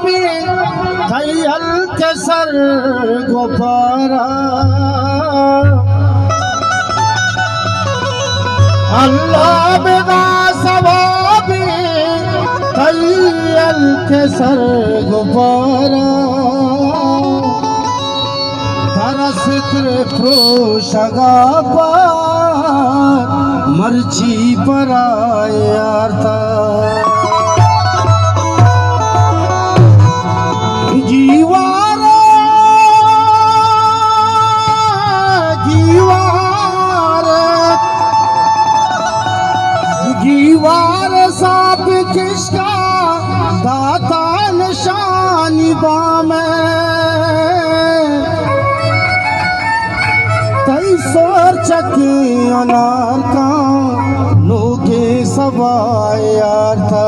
تئی ہلک سر گبارا، اللہ بدا ثوابی تئی ہلک سر گبارا۔ ترا ستر پروشگا پار مرچی پرا یارتا۔ گیوار، گیوار، گیوار ساپ کشکا داتا نشانی بام۔ تئی سور چکیں انار کاں نوکیں سبا یارتا۔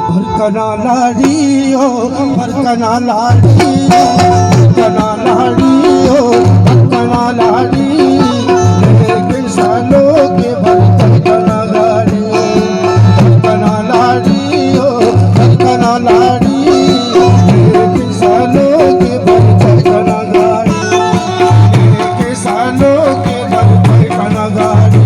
بھر کنا لاڑی او، بھر کنا لاڑی او، بھر کنا لاڑی او، بھر کنا لاڑی۔ لیکن سالو کے بھر کنا لاڑی، بھر کنا لاڑی او، بھر کنا لاڑی۔ لیکن سالو کے بھر کنا لاڑی، لیکن سالو کے بھر کنا لاڑی۔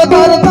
بر